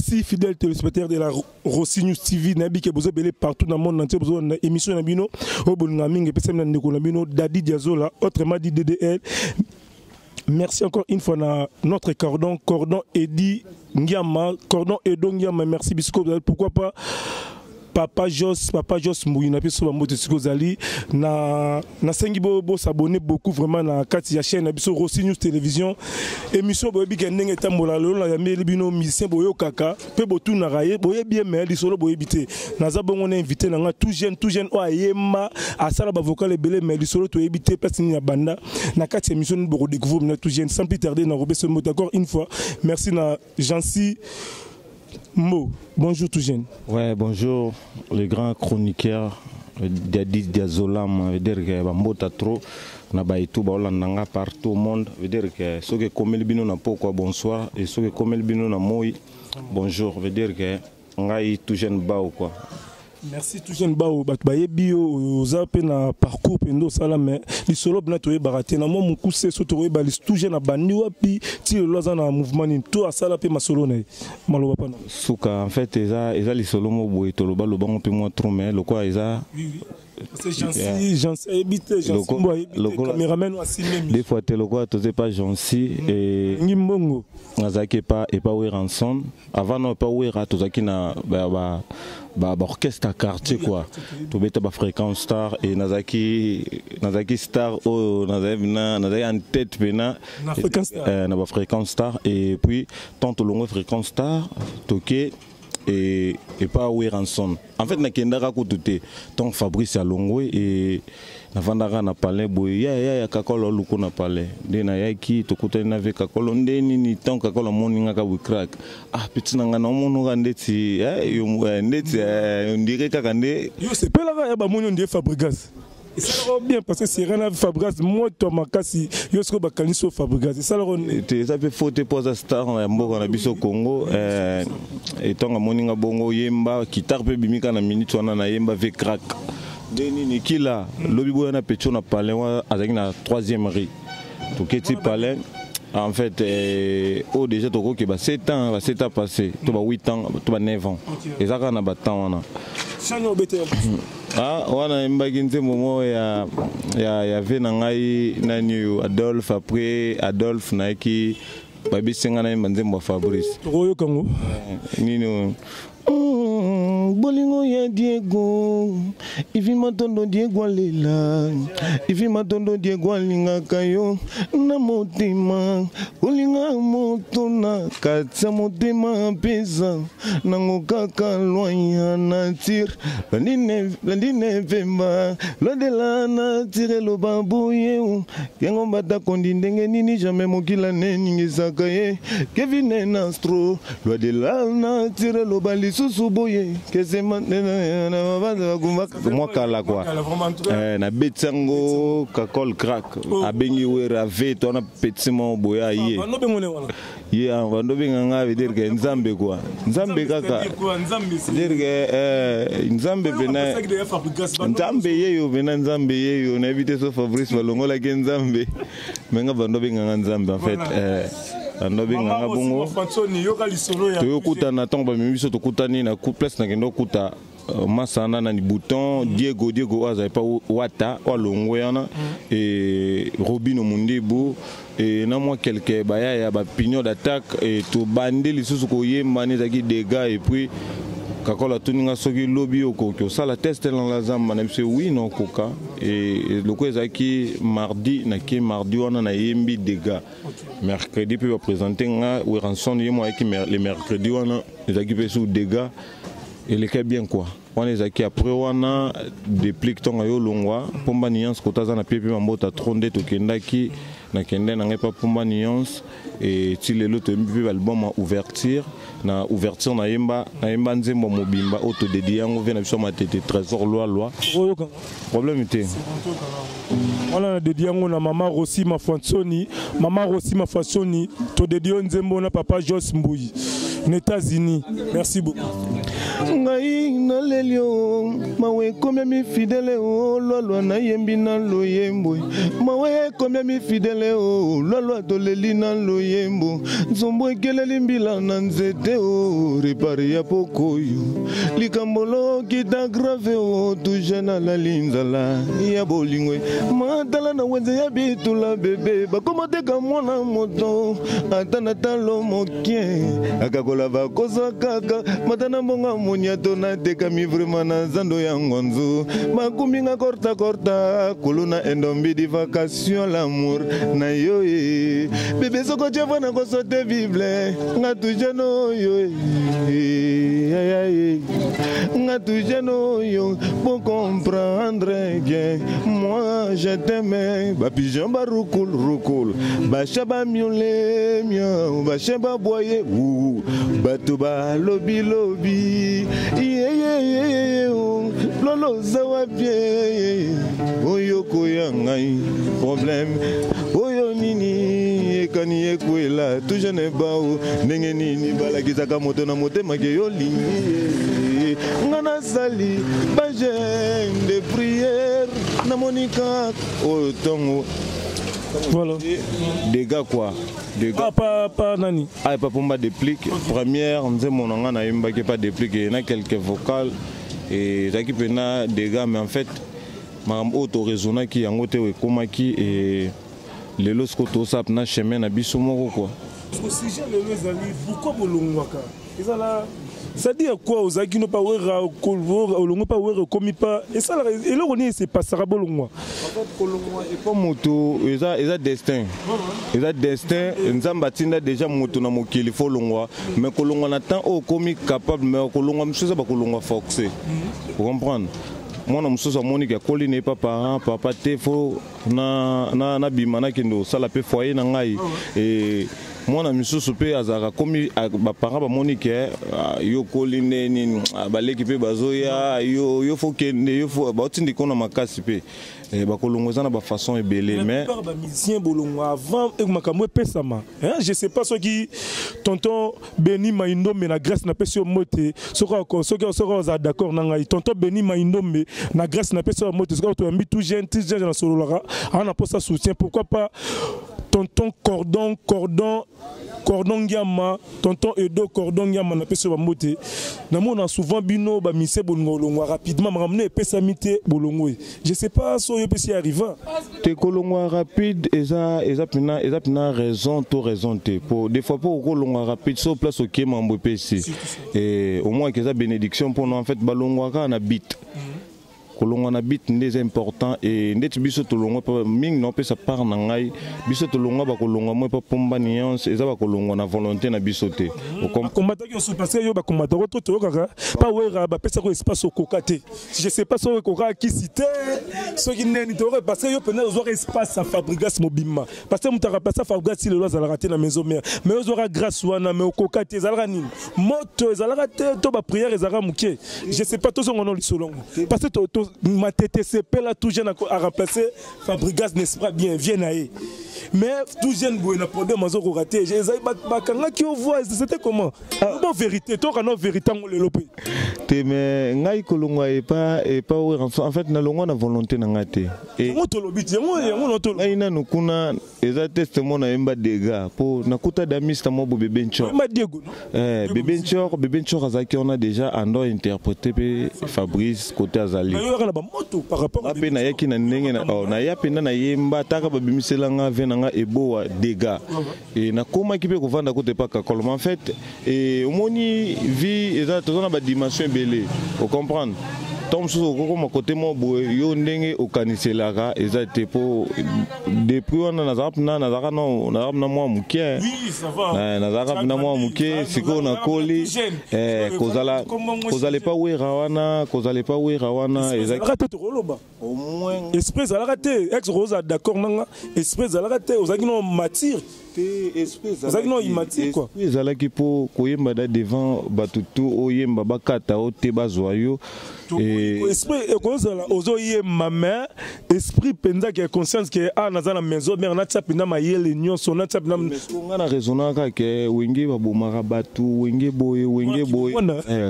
Merci, fidèles téléspectateurs de la Rossi News TV. Nayebi ke bozo ebele partout dans le monde entier, bozo na émission na bino oyo bolinga mingi epesami na ndeko na bino Dadi Diazola, autrement dit DDL. Merci encore une fois na notre cordon, cordon Eddy Ngiama, cordon Edo Ngiama, merci bisiko, pourquoi pas Papa Jos, Papa Jos Mbuyi na biso bambote siko ozali na nasengi bo bo s'abonner beaucoup vraiment na kati ya chaîne na biso Rossi News Télévision. Émission boyebi ke ndenge etambola lelo na yambeli bino musicien boyokaka mpe botunaka ye, boyebi ye mais lisolo boyebi te. Naza bongo na invité na nga tout jeune, tout jeune oyo ayemba asala ba vocal ebele mais lisolo toyebi te place nini ya banda na kati ya émission nini boko découvrir na tout jeune. Sans plus tarder na kopesa mbote encore une fois merci na Jancy Mbo. Bonjour tout jeune. Ouais, bonjour le grand chroniqueur Dadi Diazolam, veut dire que bambota trop na baetu baolanda nga partout au monde, veut dire que soki ekomeli bino na pokwa bonsoir et soki ekomeli bino na moi bonjour, veut dire que ngai tout jeune bao quoi. Merci tout jeune bao, bato bayebi yo oza mpe na parcours mpenza osala mais lisolo mpena toyebaka te na mwa mokuse so tokoyeba tout jeune abandi wapi ti lelo aza na mouvement nini to asala mpe masolo na ye maloba mpana suka. En fait eza lisolo mo boye toloba lobango mpe mwa trop mais lokola eza oui, oui. Jancy, Jancy ayebi te, Jancy Mbo ayebi te, cameraman asimemi. Des fois te lokola toza epa Jancy et ngi mbongo nazalaki epa Werrason. Avant no epa Wera tozalaki na ba ba orchestre ya quartier quoi, tobeta ba fréquence star et nazalaki star oyo nazalaki en tête pena na ba fréquence star. Et puis tant tolongwe fréquence star toke et epa Werrason. En fait nakendaka kutu te donc Fabrice alongwe et navandaka na palais boye ya ya ya Kakolo luku na palais nde nayaki tokutani na ve Kakolo nde nini tant Kakolo amoni nga ka boye crack ah petit na nga naomonoka ndeti ndeti ondire kaka nde yo sepelaka ya bamoni ondire Fabregas esalaka bien parce que Serena Fabregas moto makasi yo sikoyo bakanisi yo Fabregas esalaka te eza mpe faux te mpo aza star ya mboka na biso Congo. Etango amoni nga bongo yemba guitare mpe ebimi kaka na minute wana nayemba ve crack nde nini kila lobi boya na petio na palais wana azalaki na 3e rue toketi palais. En fait oyo déjà tokoki ba 7 ans, ba 7 ans passé to ba 8 ans to ba 9 ans eza kaka na batemps wana. Ah wana yembaki nzembo moko ya ve na ngai nani oyo Adolphe. Après Adolphe nayaki babisi nga nayemba nzembo ya Fabrice. Tokoyoka yango. Nini oyo bolingo ya Diego Ivi Matondo, Diego alela Ivi Matondo, Diego alingaka yo na motema, kolinga moto na kati ya motema mpenza nango kaka loi ya nature landine pemba loi de la nature eloba boye kengo batakondi ndenge nini jamais mokila neningisaka ye Kevin Nastro loi de la nature eloba lisusu boye kesema mwa kala quoi. Nabeti yango Kakol crack abengi Wera ve to wana petit moko boye aye ye bando benga nga veut dire que Nzambe quoi, Nzambe kaka dire que Nzambe pena Nzambe yeyo pena Nzambe yeyo nayebi te so Fabrice balongolaki Nzambe me nga bando benganga Nzambe. En fait bando benganga bongo toyokutana ntango bamemi biso tokutani na place nakende okuta masana nani bouton Diego, Diego oyo azali pa Wata oyo alongwe wana e Robino Mundibu e na mwa quelque bayaya bapignon d'attaque e tobandi lisusu koyemba ni ezalaki dégâts. Et puis Kakola atuni nga soki lobi okoki osala test na la zamba na biso wi na okoka e loko ezalaki mardi nake mardi wana nayembi dégâts. Mercredi mpe baprésente nga Werrason ye mo ayaki le mercredi wana ezalaki mpe su dégâts eleka bien quoi. Wana ezalaki après wana déplique ntongo yo olongwa Pomba Nuance kota aza na pie mpe mambota trop nde tokendaki nakende na ngai mpa Pomba Nuance e ti lelo toyembi mpe baalbum ya ouverture. Na ouverture nayemba nzembo mobimba oyo todedi yango ve na biso ya Matete Trésor Lwalwa, problème te. Wana na dedi yango na mama Rosi Mafansoni, mama Rosi Mafansoni todedi yo nzembo na papa Jos Mbui. Na États-Unis, merci beaucoup. Ngai naleli o, mawe ekomiami fidele o, lwalwa nayembi na loyembo. Mawe ekomiami fidele o, lwalwa toleli na loyembo. Nzombo ekeleli mbila na nzete o, repare ya pokoyo. Likambo lokita grave o, tuje nalali nzala ya bolingo. Matala na wenze ya bitula bebe, bakomateka mwana moto ata na talo mokie. Akakola bakozwa kaka mata na mbongo moniato natekami vraiment na zando ya ngonzu. Bakuminga korta korta kuluna endombi di vacation l'amour na yo e. Bebe soko tievo na kosote bible nga tujeno oyo e. Nga tujeno oyo pour comprendre que moi je t'aime. Ba pigeon ba rukul rukul, ba chat ba miaule miau, ba chien ba boye ou bato ba lobi lobi. Ye ye ye oh, lolo zawa bien oyo koya ngai problème oyo nini ekani ekwela tujene bao ndenge nini balakisaka moto na motema ke yo lingi nga nasali ba jeûne de prière namoni kaka oyo ntongo. Voilà. Dégâts quoi. Dégâts. Ah, pas, pas nani. Ah, pas Pomba déplique. Première, nzembo na nga nayembaki pas déplique et na quelques vocales et ezalaki mpena dégâts, mais en fait makambo oyo toraisonnaki yango te ekomaki et lelo sikoyo tosala mpena chemin na biso moko quoi. Parce que sujet lelo ezali pourquoi bolongwaka ezala, c'est-à-dire quoi, ozalaki no pa Wera, olongwe pa Wera, okomi pa esalaka eloko nini esepasaka bolongwa? Kolongwa epa moto eza destin, eza destin. Nzambe atinda déjà moto na mokili fo olongwa, mais kolongwa na temps oyo okomi capable, mais kolongwa mosusu eza bakolongwa forcé, ocomprendre? Mwana mosusu amoniki akoli na ye pa parent papa te, fo nabima nakende kosala mpe foyer na ngai. E mwana misusu mpe azalaka komi baparent bamoni ke yo okoli nde nini, baleki mpe bazoya, yo fo kende, yo fo baotindi kona makasi mpe bakolongwa eza na bafaçon ebele, mais bamusicien bolongwa avant makambo epesama. Je sais pas soki tonton Beni Maindombe na Grèce, napesi yo mbote, soki ozala d'accord na ngai. Tonton Beni Maindombe na Grèce, napesi yo mbote. Soki toyambi tout jeune, tout jeune nasololaka aa na posa soutien. Pourquoi pas tonton Cordon, Cordon, Cordon Ngiama, tonton Edo Cordon Ngiama, napesi yo bambote. Namona souvent bino bamise bolingo olongwa rapidement, makambo ne epesami te bolongo. Je sais pas so oyo epesi arriva. Te, kolongwa rapide eza mpena raison to raison te, po des fois mpo okolongwa rapide so place okie mambo epesi au moins eza bénédiction mpona en fait balongwaka na bit. Kolongwa na bit nde eza important. E ndeti biso tolongwa mingi na opesa part na ngai, biso tolongwa bakolongwa mo epa Pomba Nuance eza bakolongwa na volonté na biso te. Bakombataki osu parce que yo bakombatako to toyokaka pa Wera bapesako espace okoka te. Je sais pas soki okokaka kisi te, soki ndeni toyoka, parce que yo mpena ozwaka espace ya Fabrigas mobimba, parce que moto akapesa Fabrigas ti lelo azalaka te na maison mère, mais ozwaka grâce wana, mais okoka te. Ezalaka nini? Moto ezalaka te to baprière ezalaka moke? Je sais pas, tozonga no lisolongo parce que Matete sepela tout jeune a remplacé Fabrigas, n'est-ce pas? Bien vient na ye, mais tout jeune boye na problème azokoka te, ezali bakangaki yo voix, c'était comment? Bon, vérité, toka no vérité yango lelo mpe. Te, mais ngai kolongwa epa Wera, en fait nalongwa na volonté na ngai te. Yango tolobi te, yango no. Ngai nanu kuna eza teste mo nayemba dega mpo nakuta damista mo bo bebe Ncor. Diego. Bebe Ncor, bebe Ncor azalaki wana déjà, ando interprété mpe Fabrice côté azali. Oyokaka na bamoto par rapport. Mpe nayaki na ndenge naya mpenza nayemba taka babimiselanga ve na nga ebowa dega e nakomaki mpe kovanda kote epa Kakoloma. En fait omoni vie eza toza na badimension ebele, ocomprendre? Ntango mosusu okokoma kote moko boye, yo ndenge okaniselaka eza te, mpo depuis wana nazalaka mpena mwa moke, nazalaka mpena mwa moke. Sikoyo nakoli, kozala epa Wera wana, kozala epa Wera wana. Ezalaka te, tokoloba esprit ezalaka te. Ex ozala d'accord nanga, esprit ezalaka te, ozalaki no mature. Ozalaki no immature quoi. Ezalaki mpo koyemba da devant bato tu, oyemba bakata o te, bazwa yo. Esprit ekozala, ozoyemba, mais esprit mpenza ke conscience ke a naza na maison mère, natia mpenza mayele nyonso, natia mpenza. Nga na raisonnaka ke Wenge babomaka bato, Wenge boye, Wenge boye,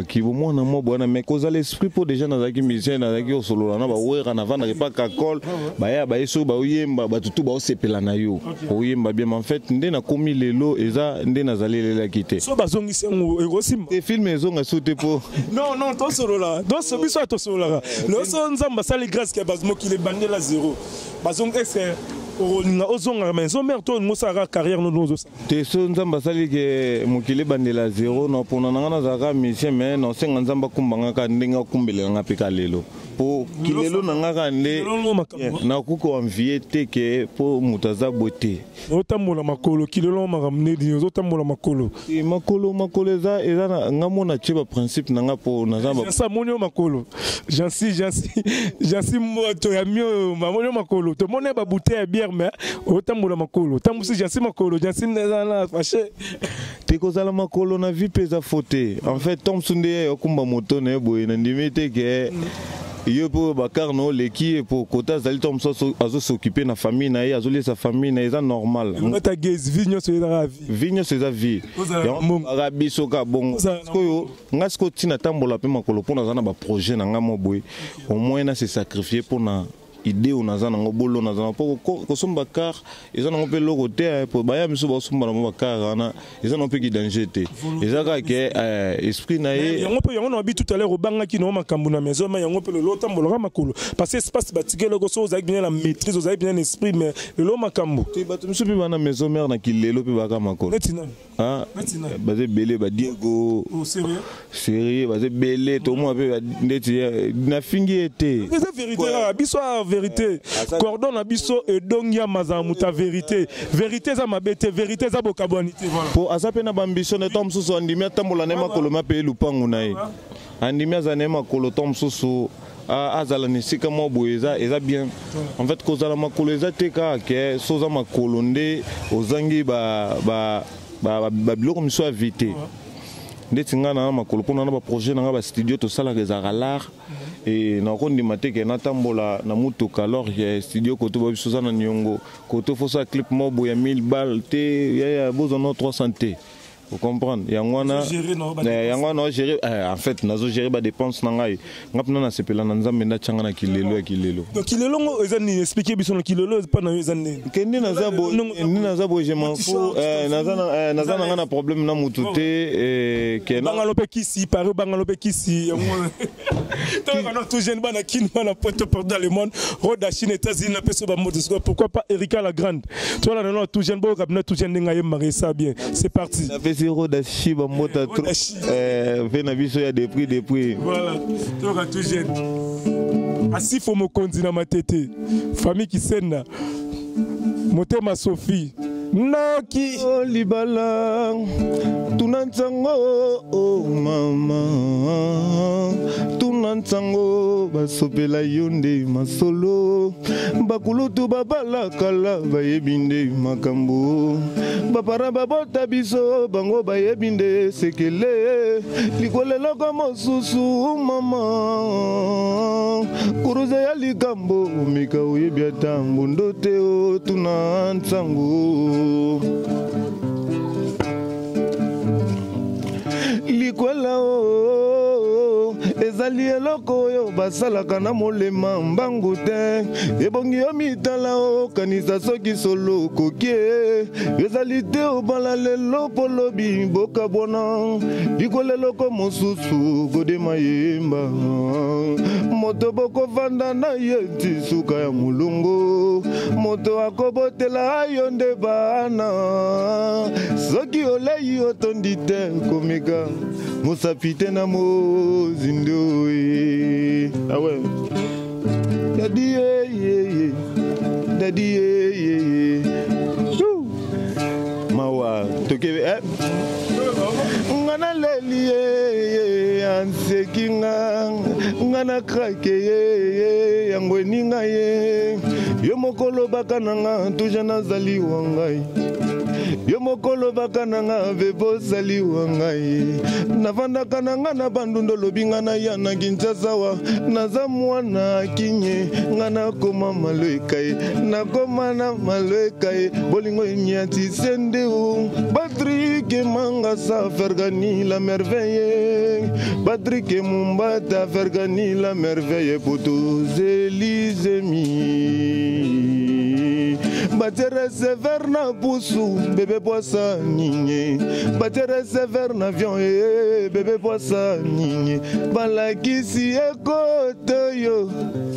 kibo mwana mwa bwana, mais kozala esprit mpo déjà nazalaki musicien, nazalaki kosolola na bawera, navandaka epa Kakol, baya baye, soki baoyemba, bato tu baosepela na yo, oyemba bien. Mais en fait, nde nakomi lelo, eza nde nazali elelaki te. So bazongisi yango, ekosimba? Te, film ezonga so te mpo Non, tosolola, biso ya tosololaka lelo. So Nzambe asali grâce ke mokili ebandela zéro, bazongi ese, okolinga ozongaka maison mère to olinga osalaka carrière nono ozosala? Te, so Nzambe asali ke mokili ebandela zéro, na mpona na nga nazalaka musicien, mais naosenga Nzambe akumbanga kaka ndenge akumbelelanga mpe ka lelo, mpo kilelo na nga kaka nde nakoki koenvier te ke mpo moto aza boye te. Ozotambola makolo, kilelo makambo nini, ozotambola makolo? Makolo eza na nga, mona tie baprincipe na nga mpo naza. Sa moni yo makolo, Jansi, Jansi, Jansi, moto ya mio mamoni yo makolo, tomoni babouteille ya bière, mais otambola makolo, otambusi Jansi makolo, Jansi eza na fâché. Te, kozala makolo na vie mpe eza faux te. En fait, tom so nde ye okumba moto na ye boye, nandimi te ke ye mpo bakar na oleki ye, mpo kota azali to mosusu azos'occuper na famille na ye, azoliesa famille na ye, eza normal. Ata gaz, vie nyonso ezaka vie. Vie nyonso eza vie aka biso ka bongo. Sikoyo nga sikoyo ntina tambola mpe makolo mpo naza na baprojet na nga mo boye, au moins na se sacrifier mpona idée oyo naza nango, bolo naza nango, mpo kosomba car eza nango mpe eloko te, po baya miso basomba nango bacar wana, eza nango mpe ki danger te, eza kaka ke esprit na ye. Yango mpe yango na babi tout à l'heure, obangaki nango makambo na maison, mais yango mpe lelo otambolaka makolo, parce que espace batikeli eloko so ozalaki bien na maîtrise, ozalaki bien na esprit, mais lelo makambo. Te, bato miso mpe bana maison mère na kilelo mpe baka makolo. Neti nani? Baza ebele, badiego sérieux, baza ebele, tomona mpe ndeti nafingi ye te. Eza vérité kaka, biso ya vérité, cordon na biso edongi ya mazala moto ya vérité. Vérité eza mabe te, vérité eza bokabwani te. Po aza mpe na baambition na to mosusu, andimi atambola na ye makolo, ma mpe ye lupangu na ye, andimi aza na ye makolo, to mosusu azala na esika mwa boye, eza bien. En fait, kozala makolo eza te kaka ke so oza makolo nde ozangi babiloko misusu ya vie te. Ndeti ngai na makolo mpona na baprojet na ngai, bastudio tosalaka ezalaka lar e nakondima te ke natambola na mutuka, alors ke studio koto babiso oza na niongo, koto fosala clip moko boye ya 1000 bal te, yaya bozwa no 300 te. Vous comprendre, yango wana, yango wana ogérer. En fait, nazogérer badépense na ngai, nga mpena nasepela na Nzambe nde atianga na kilelo ya kilelo. Donc kilelo ngo eza nini? Explique biso na kilelo epa na yo eza nini? Ke nde naza boye, nde naza boye, je m'en fous, naza na nga na problème na mutu te. Ke bangalo mpe kisi pare, bangalo mpe kisi yango tokana tout jeune, bana Kini, bana Poto, partout dans le monde, roda Chine, États-Unis, na peso bamoto sikoyo, pourquoi pas Erika la Grande. Tola nano tout jeune, boyoka bino tout jeune ndenge ayembaka, esa bien. C'est parti. Napesi roda shi bambota trop mpe na biso ya depuis. Voilà, toyoka tout jeune Asifo mokonzi na Matete, famille Kisenda, motema Sophie noki. Oh, libala tuna ntango, oh, mama tuna ntango, basopela yo nde masolo, bakulutu babalakala bayebi nde makambo, bapara babota biso, bango bayebi nde sekele likolo. Eloko mosusu, mama kuruze ya likambo, mika oyebi ata mbondo te, o tuna ntango likwela o ezali eloko oyo basalaka na molema mbangu te, ebongi yo mitala, okanisa soki solo okoki ezali te, obala lelo mpo lobi bokabwana. Likwela eloko mosusu, kodema yemba moto bokovanda na ye ti suka ya molongo, moto akobotela yo nde bana, soki olei otondi te, komeka mosapi te na mozindo. Awe dadi ye ye dadi ye ye mawa toke eh. Nga naleli ye, anseki nga, nga na krake ye, yango eninga ye. Yo moko olobaka na nga tuja nazali wa ngai. Yo moko olobaka na nga bebe ozali wa ngai. Navandaka na nga na Bandundu olobi nga na ya na Kinshasa wa. Naza mwana kinye nga nakoma malweka ye. Nakoma na malweka ye. Bolingo enyati sende o. Patrick Mangasa Fergani la merveille. Patrick Mumbata Fergani la merveille. Potozelizemi. Batie recevoir na pusu bébé poisa ninye. Batie recevoir na avion eh bébé poisa ninye. Balakisi ekoto yo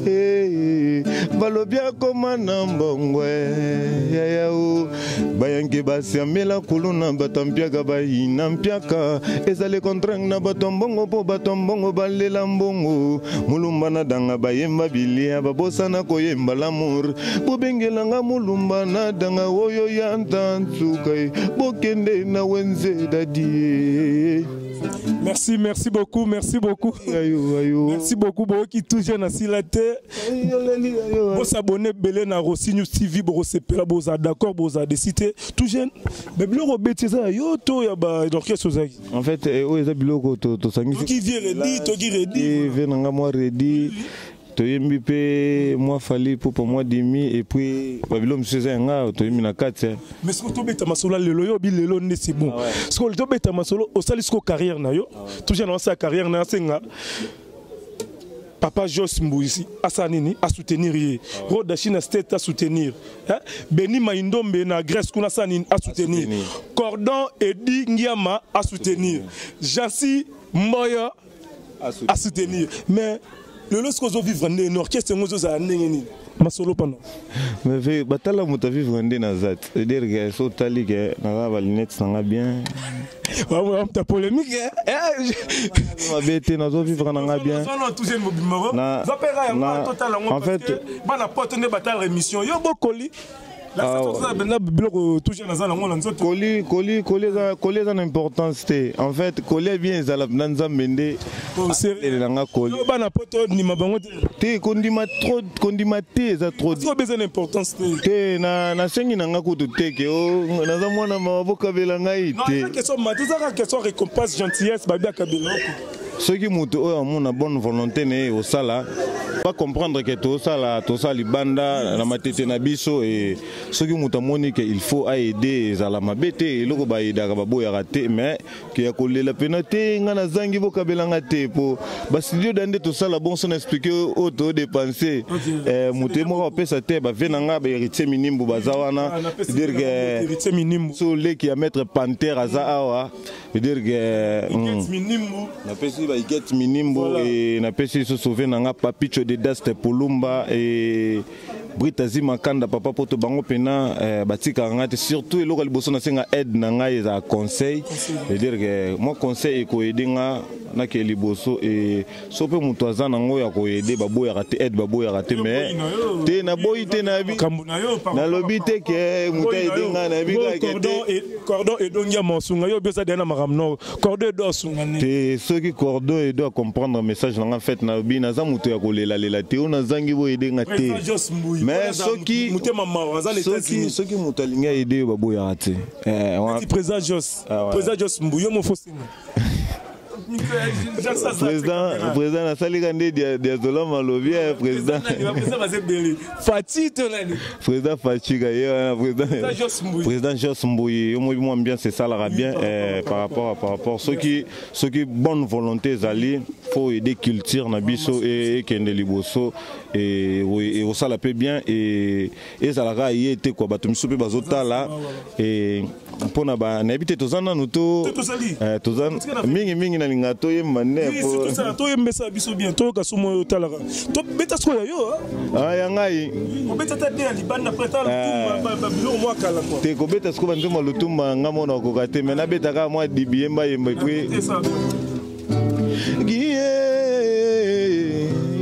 eh balobi akoma na mbongo yaya o. Bayanke basiamela kuluna bato mpiaka bayina mpiaka. Ezali contrainte na bato mbongo mpo bato mbongo balela mbongo. Mulumba na danga bayemba bilia babosana koyemba l'amour. Bobengelanga mulumba na danga oyo ya ntantsuka ye. Bokende na wenze dadi. Merci, merci beaucoup, merci beaucoup. Ayo, ayo. Merci beaucoup, boki toujours na sila te. Bo s'abonner belé na Rossi News TV, bo sepela boza d'accord, boza décider. Tout jeune, mais biloko beti ça yo to ya ba orchestre ozaki. En fait, oyo eza biloko to sangisi. Toki vie ready, toki ready. Eh, ve nanga moi ready. Toyembi pe moi Fally Ipupa moi Dimi et puis babilo mosusu eza yanga toyembi na kati. Mais ce que tobeta masolo lelo yo bi lelo nde c'est bon. Ce que tobeta masolo osali siko carrière na yo. Toujours na sa carrière na senga. Papa Jos Mbouisi asa nini a soutenir ye. Roda China State a soutenir. Hein? Beni Maindombe na Grèce kuna sa nini a soutenir. Cordon Edi Ngiama a soutenir. Jansi Mboya a soutenir. Mais le lorsque ozo vivre ndenge nini orchestre ngo ozozala ndenge nini masolo pano. Mais ve batala moto a vivre nde na zat. C'est-à-dire que so otali ke naza ba lunettes nanga bien. Ouais, ouais, ta polémique, hein? Mabe te, nazo vivre nanga bien. Non, tout jeune mobimaro. Na, Zapera ya na, total yango en parce fait, que bana poto nde batala émission. Yo bokoli. La Ah, saison ouais. ça benda biloko tout jeune naza nango na nzoto. Koli, koli, koli eza, koli eza na importance te. En fait, koli bien ezala na nzambe nde. Oh, sérieux? Elelanga koli. Yo bana poto ndima bango te. Te kondima trop, kondima te eza trop. Parce que besoin d'importance te. Te na nasengi nanga kutu te ke o naza mwana mawa bokabela ngai Non, te. eza question ma, eza kaka question récompense gentillesse babi akabela oko. Soki moto oyo amona bonne volonté na ye osala ba comprendre que tosala tosala libanda na matete na biso et soki moto amoni que il faut aider ezala mabe te eloko bayedaka baboyaka te mais ke ya kolela pena te nga nazangi bokabelanga te po ba studio da nde tosala bon so na expliquer oyo to dépenser. Moto ye moko apesa te ba vie na nga ba héritier Minimbu baza wana. Ah, napesi Dire que héritier Minimbu. so leki ya maître Panthère aza awa. Dire que, Iket Minimbu. Napesi ba Iket Minimbu Voilà. et napesi so sauver nanga Papicho de Dast Polumba et Brita Zimakanda papa poto bango pena batika nga te surtout eloko liboso na senga aide na ngai eza conseil. C'est dire que moi conseil eko aider nga na ke liboso et so pe moto aza nango ya ko aider baboyaka te aide baboyaka te mais te na boyi te na bi Makambo na yo, par nalobi te ke moto Boyi na aide yo. nga na bi Bo kaka te. cordon et cordon edongi ya mosunga yo biosa dena makambo no cordon edo asunga nini? Te soki cordon edo a comprendre message nanga en fait na bi naza moto ya kolelalela te oyo nazangi boye aide nga te. Président Jos Mbuyi. Mais Oyo aza soki motema mawa, aza na États-Unis. soki moto alingi aide yo baboyaka te. Wana Petit président Jos. Ah ouais. Président Jos Mbuyi, yo mofo singa. Président, président nasalika nde Diazola malobi ya président. Président baza ebele. Fati to nani? Président Fatshi ka ye wana, président. Président Jos Mbuyi. Président Jos Mbuyi, yo moyi mwa ambiance esalaka bien, par rapport à, par rapport. Soki, soki bonne volonté ezali, faut aider culture na biso et ekende liboso et, et osala pe bien et ezalaka ye te quoi, bato misusu pe bazotala et mpona ba nayebi te toza nanu to, Te tozali. toza Totika na mingi mingi nalinga toyemba nde Oui, po surtout ça, toyembesa biso bien, toyoka somo oyo otalaka. Tobeta sikoyo ya yo, hein? Ah, ya ngai. Kobeta ta te ya libanda, après ta lutumba, ba biloko mwa kala, quoi. Te kobeta sikoyo banzembo ya lutumba nga mona okoka te, mais nabeta kaka mwa dibi yemba yemba, et puis C'est ça. Guie,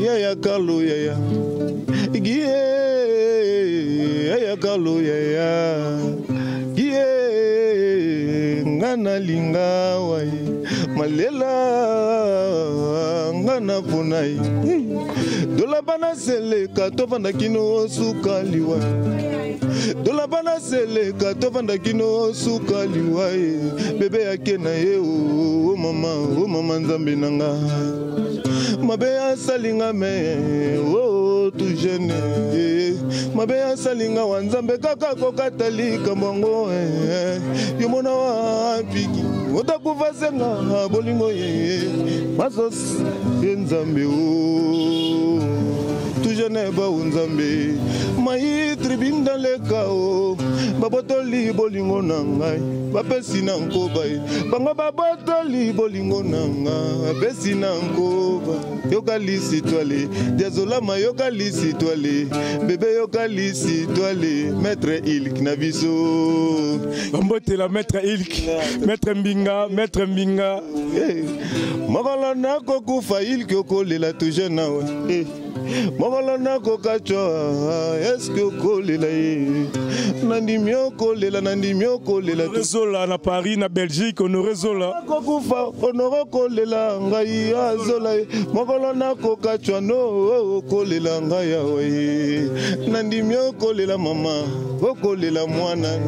yaya Carlo, yaya. Guie, yaya Carlo, yaya. Guie, nga nalinga waye. Malela, nga Nga na mpona ye Dolaba na seleka tovanda kino suka liwa. Dolaba na seleka tovanda kino suka liwa ye. Bebe ake na ye o oh, mama o oh, mama nzambe na nga. Mabe asali nga me o oh, tout jeune eh. Mabe asali nga wa nzambe kaka kokata likambo yango eh. Yo mona wapi otakufa senga bolingo ye masos ye nzambe o tujene bau nzambe mai tribinda leka o babotoli bolingo na ngai bapesi na nkoba ye bango babotoli bolingo na ngai bapesi na nkoba yoka lisitwale diazolama yoka lisitwale bebe yoka lisitwale maître ilk na biso. Bambotela maître ilk, maître mbinga, maître mbinga. Hey. Mokolo nakokufa ilk okolela toujours nawe hey. Mokolo nakokacwa eske okolela ye nandimi okolela nandimi okolela. Honoré Zola na Paris na Belgique, Honoré Zola. Nakokufa Honoré okolela ngai azola ye mokolo nakokacwa no okolela ngai awa ye nandimi okolela mama okolela mwana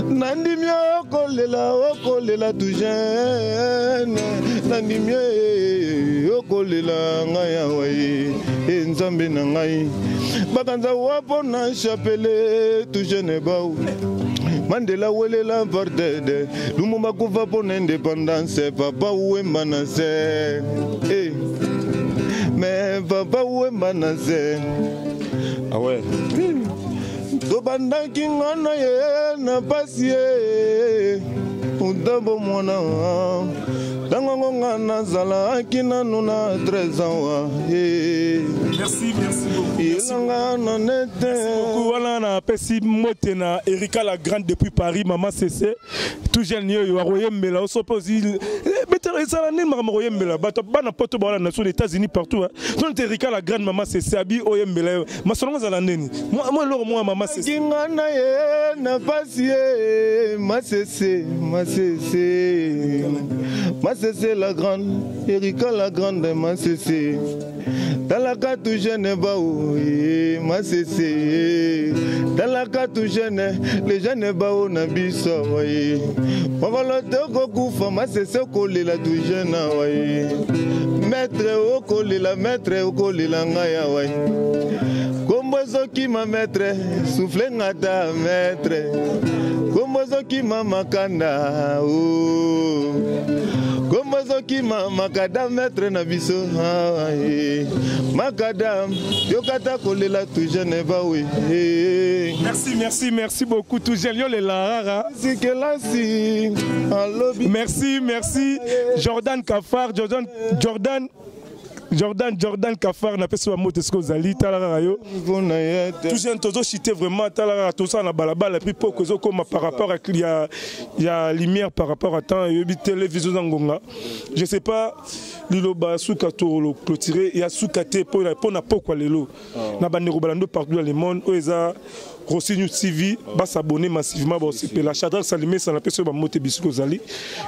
nandimi okolela okolela tout jeune nandimi okolela ngai awa ye e nzambe na ngai bakanza wa mpo na chapele tout jeune bau Mandela welela apartheid Lumumba kufa mpo na indépendance papa Wemba na se eh. Mais papa Wemba na se ah ouais. Tobandaki nga na ye na pasi ye utambo mwana ntango yango nga nazalaki nanu na 13 ans wa Merci, merci beaucoup. Elanga na nete. Wana na pesi mbote na Erika la grande depuis Paris, maman CC. Tout jeune yo akoyembela oso pe ozi betela ezala nini makambo koyembela bato bana poto bawana na sur les États-Unis partout hein. Donc Erika la grande maman CC abi oyembela yo. Masolo ezala nini? Moi eloko mwa maman CC. Kinga na ye na pasi ye masese masese masese la grande Erika la grande masese talaka tout jeune bao ye masese talaka tout jeune le jeune bao na biso ye mokolo tokokufa masese okolela tout jeune awa ye maître okolela maître okolela ngai awa ye kombo ezokima maître souffle ngata maître kombo ezokima makanda oh. Kombo ezokima makada maître na biso ah, eh. Makada yokata kolela tout jeune bawe eh. Merci, merci, merci beaucoup tout jeune yo lela rara. Sikelasi alobi. Merci, merci Jordan Kafar, Jordan Jordan Jordan Jordan Kafar na pesi ba moto esiko ozali tala kaka yo. Tout jeune tozo chiter vraiment tala kaka tosala na balabala puis poko ezokoma par rapport à ya ya lumière par rapport à temps yobi télévision za ngonga. Je sais pas liloba suka to clôturer ya suka te po na pokwa lelo. Na bandeko balando partout dans le monde oyo eza Rossi News TV ba s'abonner massivement ba osepela Shadrach Salimesa na pesi ba moto bisiko ozali.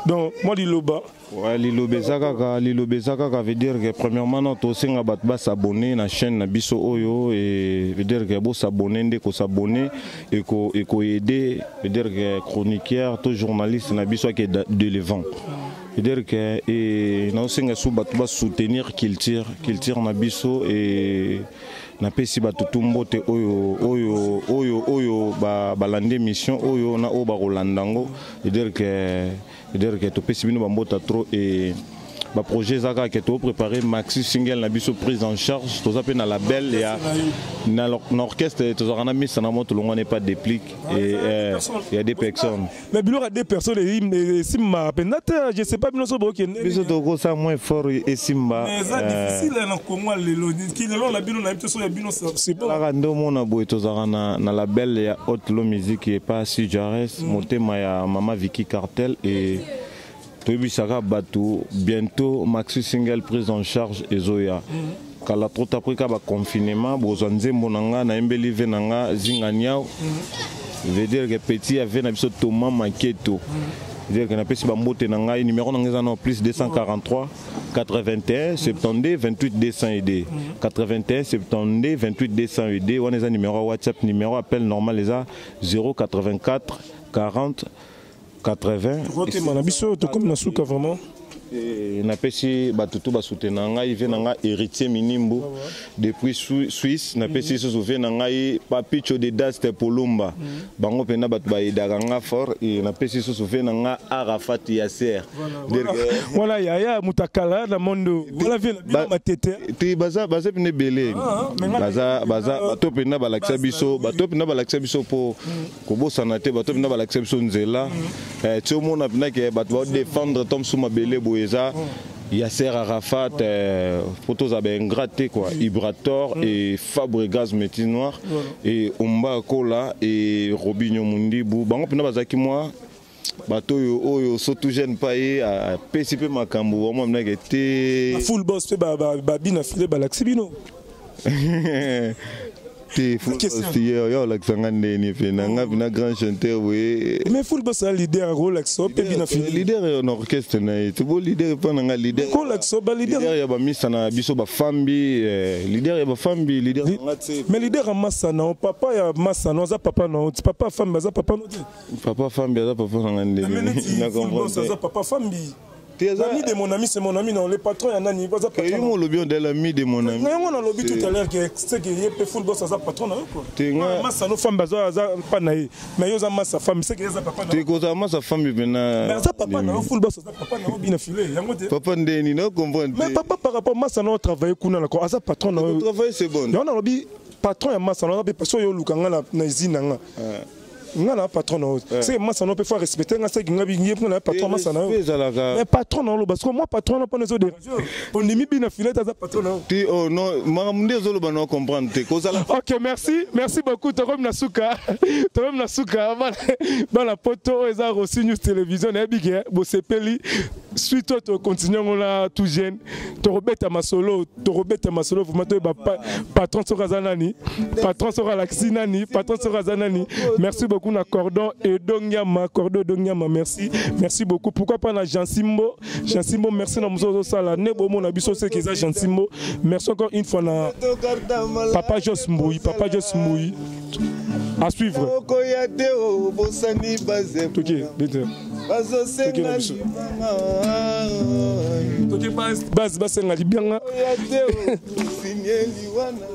Donc moi liloba. Ouais, liloba eza kaka liloba eza kaka veut dire que premièrement non tosenga bato basabonner na chaîne na biso oyo et veut dire que bosabonner nde kosabonner eko ekoaider veut dire que chroniqueur to journaliste na biso ake de l'event veut dire que et naosenga su bato basoutenir culture culture na biso et napesi bato tu mbote oyo oyo oyo oyo balandi émission oyo na oyo bakolanda yango veut dire que C'est-à-dire que topesi bino bambota trop et ba projet eza kaka ke topréparer maxi single na biso prise en charge toza mpe na label ya na orchestre tozalaka na misa na moto longwa n'est pas déplique et il y a des personnes mais biloko ya deux personnes esimba mpenza te je sais pas bino so bokende biso tokosala moins fort esimba mais eza difficile na Congo lelo lelo na bino na biso ya bino c'est bon kaka nde omona boye tozalaka na label ya Haute Lo Musique epa Sujares motema ya mama Vicky Cartel et toyebisaka bato bientôt maxi single prise en charge ezoya kala trop après ka ba confinement bozwa nzembo na nga nayembeli ve na nga zinga niao veut dire que petit ave na biso Thomas Maketo. Dire que napesi bambote na ngai, numéro na ngai eza na plus 243 81 72 28 202, 81 72 28 202. Wana eza numéro ya WhatsApp. Numéro appel normal eza 084 40 80. Tokotema na biso, tokomi na suka vraiment. Napesi bato to basoutenir ngai, vieux na ngai Héritier Minimbu depuis Suisse. Napesi lisusu vieux na ngai Papicho de Daste Polumba, bango mpena bato bayedaka nga fort. E napesi lisusu vieux na nga Arafat Yasser. Voilà, yaya mutakala na mondo, voilà vieux na bino Matete. Te, baza mpena ebele, baza bato mpena balakisa biso, bato mpena balakisa biso mpo kobosana te, bato mpena balakisa biso nzela. Ti omona mpena ke bato baodéfendre to mosusu mabele boye, eza Yasser Arafat, po tozala baingrat te quoi, Ibrator et Fabregas Métis Noir et Omba Kola et Robinho Mundibu. Bango mpena bazalaki mwa bato oyo surtout jeune pa ye apesi mpe makambo wamwa minake te. Full Boss mpe babina file balakisi bino. Te, yo olakisa nga ndeni mpe na nga mpena grand chanteur boye? Mais Full Boss aza leader, akolakisa mpe bina file. Leader na orchestre na ye te, bo leader epa na nga leader. Kolakisa baleader. Leader ya bamisa na biso bafambi, leader ya bafambi, leader na nga te. Mais leader ya masa na papa ya masa na aza papa na yo, papa fambi aza papa no te. Papa fambi aza papa na nga ndeni? Na comprendre. Aza papa fambi. L'ami de mon ami, c'est mon ami. Non, le patron ya nani baza patron. Yo molobi on l'ami de mon ami. Yango nalobi tout à l'heure que c'est que ye pe Full Boss aza patron na yo quoi. Masa no femme baza aza pa na ye. Mais yo za masa femme, c'est que aza papa na. Te, kozala masa femme pena. Mais aza papa na yo, Full Boss aza papa na yo, bina filé yango te. Papa ndeni? No comprendre. Mais papa par rapport masa na travailler kuna na ko aza patron na yo. Travailler, c'est bon. Yango nalobi patron ya masa na pe parce yo luka nga na usine na nga. Nga na patron na yo, c'est masa na yo mpe faut respecter nga, c'est nga ye mpe na patron masa na yo. Mais patron na yo, parce que moi patron na mpona ezodérange, ondimi bina filet aza patron na yo. Te, oh non, makambo nde ezoloba na comprendre te kozala. Ok, merci, merci beaucoup. Tokomi na suka, tokomi na suka. Bana poto, oyo eza Rossi News Télévision. Nayebi ke bosepeli. Suite oyo tokontinue yango na tout jeune, tokobeta masolo, tokobeta masolo vraiment, toyeba patron soki aza nani, patron soki alakisi nani, patron soki aza nani. Merci beaucoup na Cordon Edongiama, Cordon Edongiama, merci, merci beaucoup. Pourquoi pas na Jean Simbo, Jean Simbo, merci na mosu ozosala ne bomona biso seke eza Jean Simbo. Merci encore une fois na papa Jos Mbui, papa Jos Mbui. À suivre. Okoya te, obosani baze. Toke bete. Bazosenga. Toke base, basenga libianga. Oya te, osinyeli wana.